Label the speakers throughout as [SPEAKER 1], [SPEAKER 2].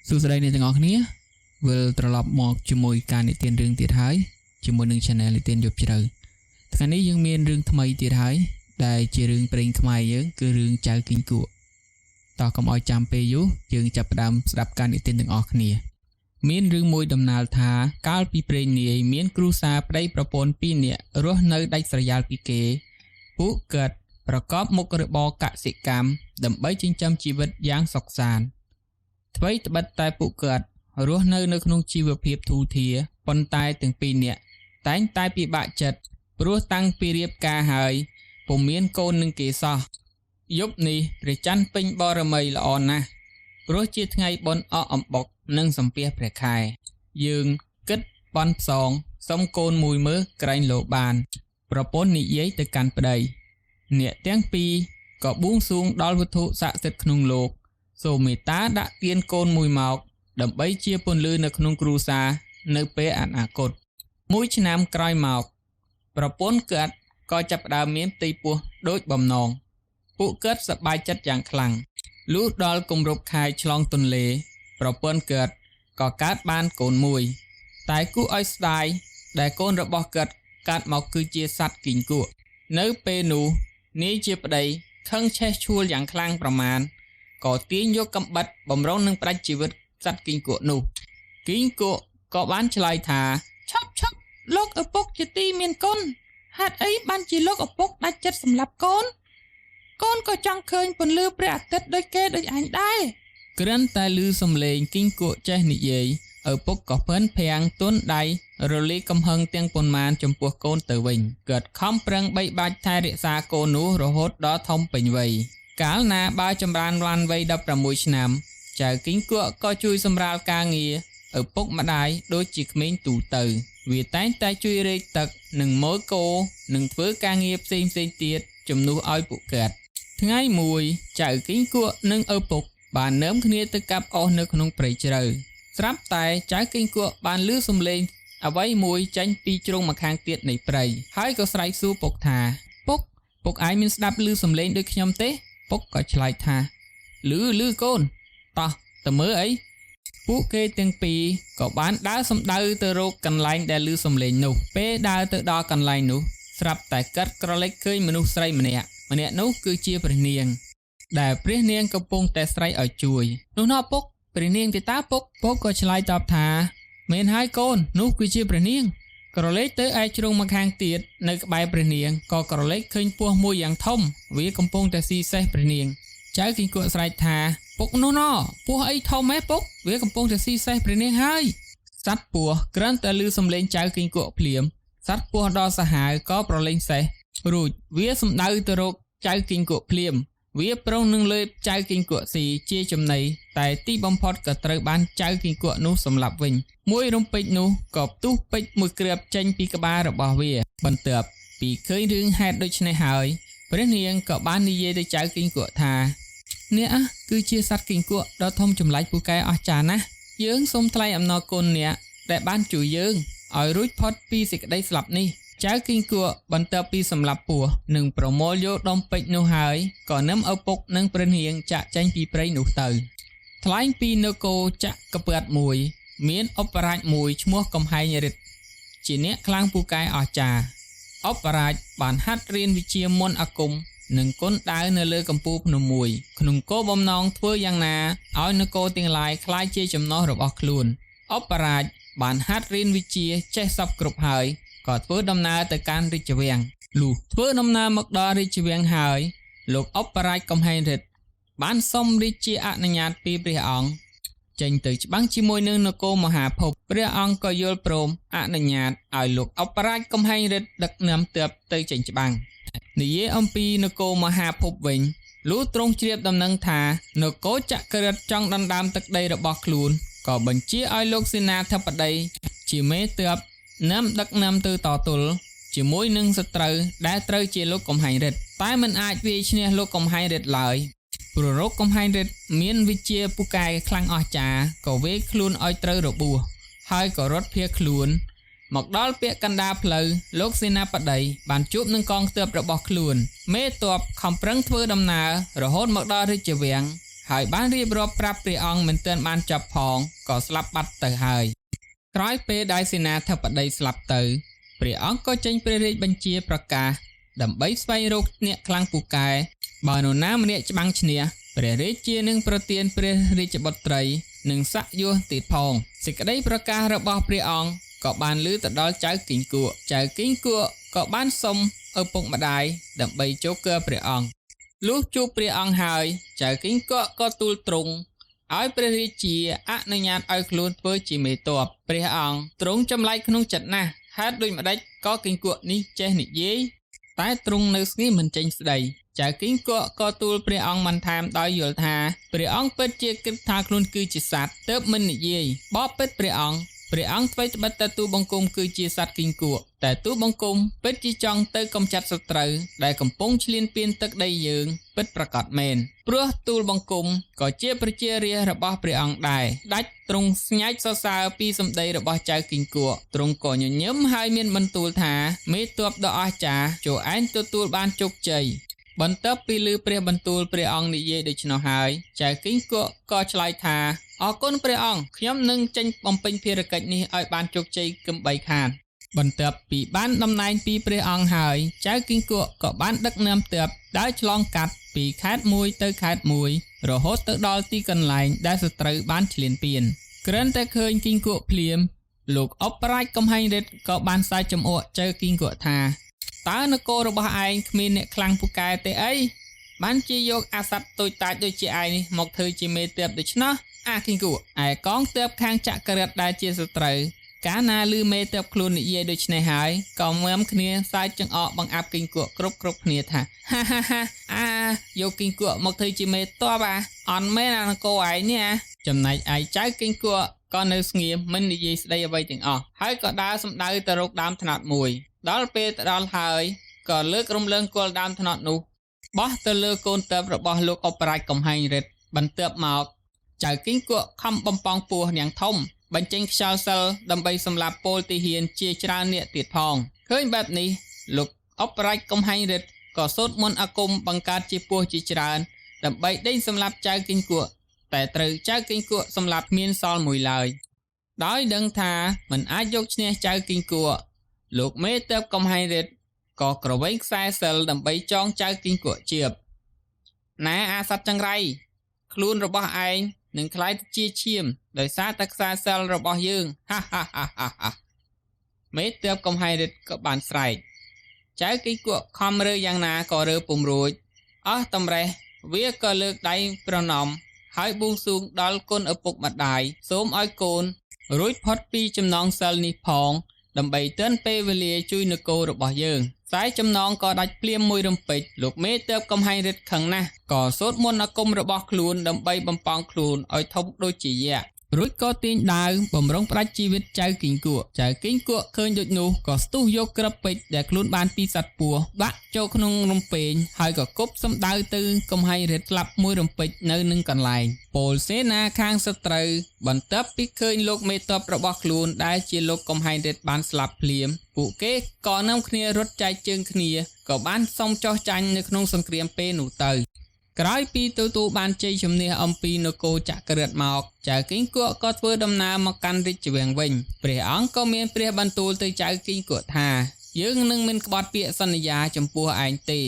[SPEAKER 1] សួស្តីអ្នកទាំងអស់គ្នាវិលត្រឡប់មកជាមួយការនិទានរឿងទៀតហើយជាមួយនឹង Channel និទានយប់ជ្រៅថ្ងៃនេះយើងមានរឿងថ្មីទៀតហើយដែលជារឿងព្រេងខ្មែរយើងគឺរឿងចៅគីងគក់តោះកុំឲ្យចាំពេលយូរយើងចាប់ផ្ដើមស្ដាប់ការនិទានទាំងអស់គ្នាមានរឿងមួយដំណាលថាកាលពីព្រេងនាយមានគ្រួសារប្តីប្រពន្ធពីរនាក់រស់នៅដាច់ស្រយាលពីគេពួកគាត់ប្រកបមុខរបរកសិកម្មដើម្បីចិញ្ចឹមជីវិតយ៉ាងសុខសាន្ត ថ្វីត្បិតតែពួកគាត់រស់នៅនៅក្នុងជីវភាពធូរធារប៉ុន្តែទាំងពីរនាក់តែងតែពិបាកចិត្តព្រោះតាំងពីរៀបការហើយពុំមានកូននឹងគេសោះយប់នេះព្រះច័ន្ទពេញបរមីល្អណាស់ព្រោះជាថ្ងៃបុណ្យអកអំបុកនិងសំពះព្រះខែយើងគិតបន់ផ្សងសុំកូនមួយមើលក្រែងលោបានប្រពន្ធនិយាយទៅកាន់ប្តីអ្នកទាំងពីរក៏បួងសួងដល់វត្ថុស័ក្តិសិទ្ធិក្នុងលោកសូមមេត្តាដាក់ទានកូនមួយមកដើម្បីជាពន្លឺនៅក្នុងគ្រួសារនៅពេលអនាគតមួយឆ្នាំក្រោយមកប្រពន្ធគាត់ក៏ចាប់ផ្ដើមមានផ្ទៃពោះដូចបំណងពួកគាត់សប្បាយចិត្តយ៉ាងខ្លាំងលុះដល់គម្រប់ខែឆ្លងទន្លេប្រពន្ធគាត់ក៏កើតបានកូនមួយតែគួរឲ្យស្ដាយដែលកូនរបស់គាត់កើតមកគឺជាសត្វគីងគក់នៅពេលនោះនាយជាប្តីខឹងឆេះឆួលយ៉ាងខ្លាំងប្រមាណក៏ទាញយកកំបិតបំរុងនឹងផ្ដាច់ជីវិតសត្វគីងគក់នោះគីងគក់ក៏បានឆ្លើយថាឈប់ឈប់លោកឪពុកជាទីមានគុណហេតុអីបានជាលោកឪពុកដាច់ចិត្តសម្លាប់កូនកូនក៏ចង់ឃើញពន្លឺព្រះអាទិត្យដូចគេដូចអញដែរគ្រាន់តែឮសំឡេងគីងគក់ចេះនិយាយឪពុកក៏ភឿនភាំងទន់ដៃរលាយកំហឹងទាំងប៉ុន្មានចំពោះកូនទៅវិញគាត់ខំប្រឹងបីបាច់ថែរក្សាកូននោះរហូតដល់ធំពេញវ័យកាលណាបើចម្រើនបានវ័យ16ឆ្នាំចៅគីងគក់ក៏ជួយសម្រាលការងារឪពុកម្ដាយដូចជាក្មេងទូទៅវាតែងតែជួយរែកទឹកនិងមើលគោនិងធ្វើការងារផ្សេងៗទៀតជំនួសឲ្យពួកគាត់ថ្ងៃមួយចៅគីងគក់និងឪពុកបាននាំគ្នាទៅកាប់អុសនៅក្នុងព្រៃជ្រៅស្រាប់តែចៅគីងគក់បានឮសំឡេងអ្វីមួយចេញពីជ្រុងម្ខាងទៀតនៃព្រៃហើយក៏ស្រែកសួរពុកថាពុកពុកឯងមានស្ដាប់ឮសំឡេងដូចខ្ញុំទេពុកក៏ឆ្លើយថាឮកូនតោះទៅមើលអីពួកគេទាំងពីរក៏បានដើរសំដៅទៅរកកន្លែងដែលឮសំឡេងនោះពេលដើរទៅដល់កន្លែងនោះស្រាប់តែកាត់ក្រឡេកឃើញមនុស្សស្រីម្នាក់ម្នាក់នោះគឺជាព្រះនាងដែលព្រះនាងកំពុងតែស្រែកឲ្យជួយនោះណោះពុកព្រះនាងទេតាពុកពុកក៏ឆ្លើយតបថាមែនហើយកូននោះគឺជាព្រះនាងក្រឡេកទៅឯជ្រុងម្ខាងទៀតនៅក្បែរព្រះនាងក៏ក្រឡេកឃើញពស់មួយយ៉ាងធំវាកំពុងតែស៊ីសេះព្រះនាងចៅគីងគក់ស្រែកថាពុកនោះណោពស់អីធំហ៎ពុកវាកំពុងតែស៊ីសេះព្រះនាងហើយសត្វពស់គ្រាន់តែឮសំឡេងចៅគីងគក់ភ្លាមសត្វពស់ដ៏សាហាវក៏ប្រឡែងសេះរួចវាសំដៅទៅរកចៅគីងគក់ភ្លាមវាប្រុងនឹងលើបចៅគីងគក់ស៊ីជាចំណីតែទីបំផុតក៏ត្រូវបានចៅគីងគក់នោះសម្លាប់វិញមួយរំពេចនោះក៏ផ្ទុះពេជ្រមួយគ្រាប់ចេញពីក្បាលរបស់វាបន្ទាប់ពីឃើញរឿងហេតុដូច្នេះហើយព្រះនាងក៏បាននិយាយទៅចៅគីងគក់ថាអ្នកគឺជាសត្វគីងគក់ដ៏ធំចម្លែកពូកែអស្ចារ្យណាស់យើងសូមថ្លែងអំណរគុណអ្នកដែលបានជួយយើងឲ្យរួចផុតពីសេចក្តីស្លាប់នេះចៅគីងគក់បន្ទាប់ពីសម្លាប់ពស់និងប្រមូលយកដុំពេជ្រនោះហើយក៏នាំឪពុកនិងព្រះនាងចាកចេញពីព្រៃនោះទៅថ្លែងពីនគរចក្រពត្តិមួយមានឧបរាជមួយឈ្មោះកំហែងរិទ្ធជាអ្នកខ្លាំងពូកែអស្ចារ្យឧបរាជបានហាត់រៀនវិជ្ជាមន្តអាគមនិងគុណដាវនៅលើកំពូលភ្នំមួយក្នុងគោលបំណងធ្វើយ៉ាងណាឲ្យនគរទាំងឡាយក្លាយជាចំណោះរបស់ខ្លួនឧបរាជបានហាត់រៀនវិជ្ជាចេះសពគ្រប់ហើយក៏ធ្វើដំណើរទៅកាន់រាជវាំងលុះធ្វើដំណើរមកដល់រាជវាំងហើយលោកឧបរាជកំហែងរិទ្ធបានសុំរាជាអនុញ្ញាតពីព្រះអង្គចេញទៅច្បាំងជាមួយនឹងនគរមហាភពព្រះអង្គក៏យល់ព្រមអនុញ្ញាតឲ្យលោកឧបរាជកំហែងរិទ្ធដឹកនាំទ័ពទៅចេញច្បាំងនិយាយអំពីនគរមហាភពវិញលុះទ្រង់ជ្រាបដំណឹងថានគរចក្ររិទ្ធចង់ដណ្ដើមទឹកដីរបស់ខ្លួនក៏បញ្ជាឲ្យលោកសេនាធិបតីជាមេទ័ពនាំដឹកនាំទៅតទល់ជាមួយនឹងសត្រូវដែលត្រូវជាលោកកំហែងរិទ្ធតែមិនអាចវាយឈ្នះលោកកំហែងរិទ្ធឡើយព្រោះលោកកំហែងរិទ្ធមានវិជ្ជាពូកែខ្លាំងអស្ចារ្យក៏វាយខ្លួនឲ្យត្រូវរបួសហើយក៏រត់ភៀសខ្លួនមកដល់ពាក្យកណ្ដាលផ្លូវលោកសេនាបតីបានជួបនឹងកងទ័ពរបស់ខ្លួនមេទ័ពខំប្រឹងធ្វើដំណើររហូតមកដល់រាជវាំង ហើយបានរៀបរាប់ប្រាប់ព្រះអង្គមិនទាន់បានចប់ផងក៏ស្លាប់បាត់ទៅហើយក្រោយពេលដែលសេនាធិបតីស្លាប់ទៅព្រះអង្គក៏ចេញព្រះរាជបញ្ជាប្រកាសដើម្បីស្វែងរកអ្នកខ្លាំងពូកែបើនរណាម្នាក់ច្បាំងឈ្នះព្រះរាជានឹងប្រទានព្រះរាជបុត្រីនិងស័ក្តិយោទៀតផងសេចក្តីប្រកាសរបស់ព្រះអង្គក៏បានឮទៅដល់ចៅគីងគក់ចៅគីងគក់ក៏បានសុំឪពុកម្ដាយដើម្បីចូលកើព្រះអង្គលុះជួបព្រះអង្គហើយចៅគីងគក់ក៏ទូលទ្រង់ឲ្យព្រះរាជាអនុញ្ញាតឲ្យខ្លួនធ្វើជាមេតបព្រះអង្គទ្រង់ចម្លែកក្នុងចិត្តណាស់ហេតុដូចម្ដេចក៏គីងគក់នេះចេះនិយាយតែទ្រង់នៅស្ងៀមមិនចេញស្ដីចៅគីងគក់ក៏ទូលព្រះអង្គបន្ថែមដោយយល់ថាព្រះអង្គពិតជាគិតថាខ្លួនគឺជាសត្វទើបមិននិយាយបបិទ្ធព្រះអង្គព្រះអង្គថ្វីត្បិតតែទូលបង្គំគឺជាសត្វគីងគក់តែទូលបង្គំពិតជាចង់ទៅកម្ចាត់សត្រូវដែលកំពុងឈ្លានពានទឹកដីយើងពិតប្រាកដមែនព្រោះទូលបង្គំក៏ជាប្រជារាស្ត្ររបស់ព្រះអង្គដែរដាច់ទ្រង់ស្ញែកសរសើរពីសម្ដីរបស់ចៅគីងគក់ទ្រង់ក៏ញញឹមហើយមានបន្ទូលថាមេទ័ពដ៏អស្ចារ្យចូលឯងទទួលបានជោគជ័យបន្ទាប់ពីឮព្រះបន្ទូលព្រះអង្គនិយាយដូច្នោះហើយចៅគីងគក់ក៏ឆ្លើយថាអរគុណព្រះអង្គខ្ញុំនឹងចេញបំពេញភារកិច្ចនេះឲ្យបានជោគជ័យកុំបីខានបន្ទាប់ពីបានតំណែងពីព្រះអង្គហើយចៅគីងគក់ក៏បានដឹកនាំទ័ពដើរឆ្លងកាត់ពីខេត្តមួយទៅខេត្តមួយរហូតទៅដល់ទីកន្លែងដែលសត្រូវបានឈ្លានពានគ្រាន់តែឃើញគីងគក់ភ្លាមលោកអបរាជកំហែងរិទ្ធក៏បានសើចចំអកចៅគីងគក់ថាតើនគររបស់ឯងគ្មានអ្នកខ្លាំងពូកែទេអីបានជាយកអាសត្វតូចតាចដូចជាឯងនេះមកធ្វើជាមេទ័ពដូច្នោះអាគីងគក់ឯកងទ័ពខាងចក្ររិទ្ធដែលជាសត្រូវកាលណាឮមេទ័ពខ្លួននិយាយដូច្នេះហើយក៏មើមគ្នាសើចចង្អកបង្អាប់គីងគក់គ្រប់គ្នាថាហាហាហាអាយកគីងគក់មកធ្វើជាមេទ័ពអាអន់មែនអានគរឯងនេះអាចំណែកឯចៅគីងគក់ក៏នៅស្ងៀមមិននិយាយស្ដីអ្វីទាំងអស់ហើយក៏ដើរសំដៅទៅរកដើមត្នោតមួយដល់ពេលទៅដល់ហើយក៏លើករំលើងគល់ដើមត្នោតនោះបោះទៅលើកូនទ័ពរបស់លោកអបរាជកំហែងរិទ្ធបន្ទាប់មកចៅគីងគក់ខំបំពងពោះយ៉ាងធំបញ្ចេញខ្យល់សិលដើម្បីសម្លាប់ពលទាហានជាច្រើនអ្នកទៀតផងឃើញបែបនេះលោកអបរាជកំហែងរិទ្ធក៏សូត្រមន្តអាគមបង្កើតជាពោះជាច្រើនដើម្បីដេញសម្លាប់ចៅគីងគក់តែត្រូវចៅគីងគក់សម្លាប់គ្មានសល់មួយឡើយដោយដឹងថាមិនអាចយកឈ្នះចៅគីងគក់លោកមេទ័ពកំហែងរិទ្ធក៏ក្រវែងខ្សែសិលដើម្បីចងចៅគីងគក់ជាបណែអាសត្វចង្រៃខ្លួនរបស់ឯងនឹងក្លាយទៅជាឈាមដោយសារតែខ្សែសិលរបស់យើងហាហាហាហាហាមេទ័ពកំហែងរិទ្ធក៏បានស្រែកចៅគីងគក់ខំរើយ៉ាងណាក៏រើពុំរួចអស់តម្រេះវាក៏លើកដៃប្រណម្យហើយបួងសួងដល់គុណឪពុកម្ដាយសូមឲ្យកូនរួចផុតពីចំណងសិលនេះផងដើម្បីទាន់ពេលវេលាជួយនគររបស់យើងខ្សែចំណងក៏ដាច់ភ្លាមមួយរំពេចលោកមេទ័ពកំហែងរិទ្ធខឹងណាស់ក៏សូត្រមន្តអាគមរបស់ខ្លួនដើម្បីបំពងខ្លួនឲ្យធំដូចជាយក្សរួចក៏ទាញដាវបំរុងផ្ដាច់ជីវិតចៅគីងគក់ចៅគីងគក់ឃើញដូចនោះក៏ស្ទុះយកក្របពេជ្រដែលខ្លួនបានពីសត្វពស់ដាក់ចូលក្នុងរំពេងហើយក៏គប់សំដៅទៅកំហែងរិទ្ធស្លាប់មួយរំពេចនៅនឹងកន្លែងពលសេនាខាងសត្រូវបន្ទាប់ពីឃើញលោកមេទ័ពរបស់ខ្លួនដែលជាលោកកំហែងរិទ្ធបានស្លាប់ភ្លាមពួកគេក៏នាំគ្នារត់ចែកជើងគ្នាក៏បានសុំចោះចាញ់នៅក្នុងសង្គ្រាមពេលនោះទៅក្រោយពីទទួលបានជ័យជំនះអំពីនគរចក្ររិទ្ធមកចៅគីងគក់ក៏ធ្វើដំណើរមកកាន់រាជវាំងវិញព្រះអង្គក៏មានព្រះបន្ទូលទៅចៅគីងគក់ថាយើងនឹងមិនក្បត់ពាក្យសន្យាចំពោះឯងទេ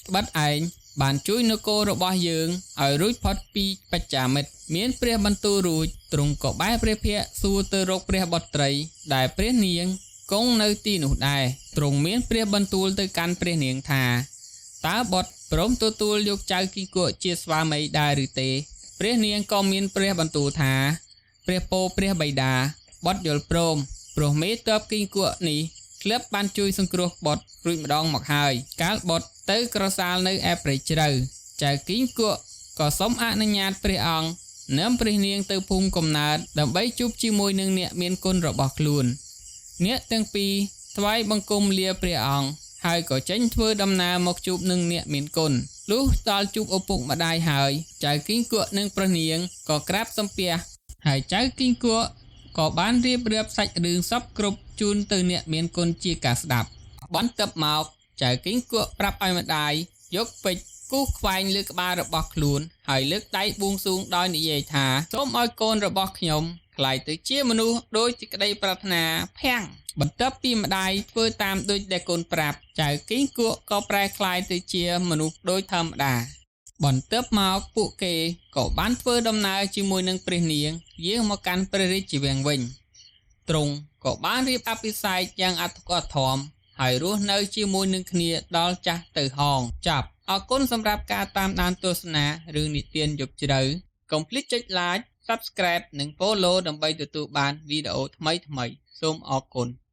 [SPEAKER 1] ត្បិតឯងបានជួយនគររបស់យើងឲ្យរួចផុតពីបច្ចាមិត្តមានព្រះបន្ទូលរួចទ្រង់ក៏បែរព្រះភ័ក្ត្រសួរទៅរកព្រះបុត្រីដែលព្រះនាងគង់នៅទីនោះដែរទ្រង់មានព្រះបន្ទូលទៅកាន់ព្រះនាងថាតើបុត្រព្រមទទួលយកចៅគីងគក់ជាស្វាមីដែរឬទេព្រះនាងក៏មានព្រះបន្ទូលថាព្រះពោព្រះបិតាបុត្រយល់ព្រមព្រោះមេទ័ពគីងគក់នេះធ្លាប់បានជួយសង្គ្រោះបុត្ររួចម្ដងមកហើយកាលបុត្រទៅក្រសាលនៅឯព្រៃជ្រៅចៅគីងគក់ក៏សូមអនុញ្ញាតព្រះអង្គនាំព្រះនាងទៅភូមិកំណើតដើម្បីជួបជាមួយនឹងអ្នកមានគុណរបស់ខ្លួនអ្នកទាំងពីរថ្វាយបង្គំលាព្រះអង្គហើយក៏ចេញធ្វើដំណើរមកជួបនឹងអ្នកមានគុណលុះដល់ជួបឪពុកម្ដាយហើយចៅគីងគក់និងព្រះនាងក៏ក្រាបសំពះហើយចៅគីងគក់ក៏បានរៀបរាប់សាច់រឿងសពគ្រប់ជូនទៅអ្នកមានគុណជាការស្ដាប់បន្ទាប់មកចៅគីងគក់ប្រាប់ឲ្យម្ដាយយកពេជ្រ គូសខ្វែងលើក្បាលរបស់ខ្លួនហើយលើកដៃបួងសួងដោយនិយាយថាសូមឲ្យកូនរបស់ខ្ញុំក្លាយទៅជាមនុស្សដូចសេចក្តីប្រាថ្នាភាំងបន្ទាប់ពីម្ដាយធ្វើតាមដូចដែលកូនប្រាប់ចៅគីងគក់ក៏ប្រែក្លាយទៅជាមនុស្សដូចធម្មតាបន្ទាប់មកពួកគេក៏បានធ្វើដំណើរជាមួយនឹងព្រះនាងយាងមកកាន់ព្រះរាជវាំងវិញទ្រង់ក៏បានរៀបអភិសេកយ៉ាងអធិកអធមហើយរស់នៅជាមួយនឹងគ្នាដល់ចាស់ទៅហងចប់អរគុណសម្រាប់ការតាមដានទស្សនារឿងនិទានយប់ជ្រៅកុំភ្លេចចុច Like Subscribe និង Follow ដើម្បីទទួលបានវីដេអូថ្មីៗសូមអរគុណ។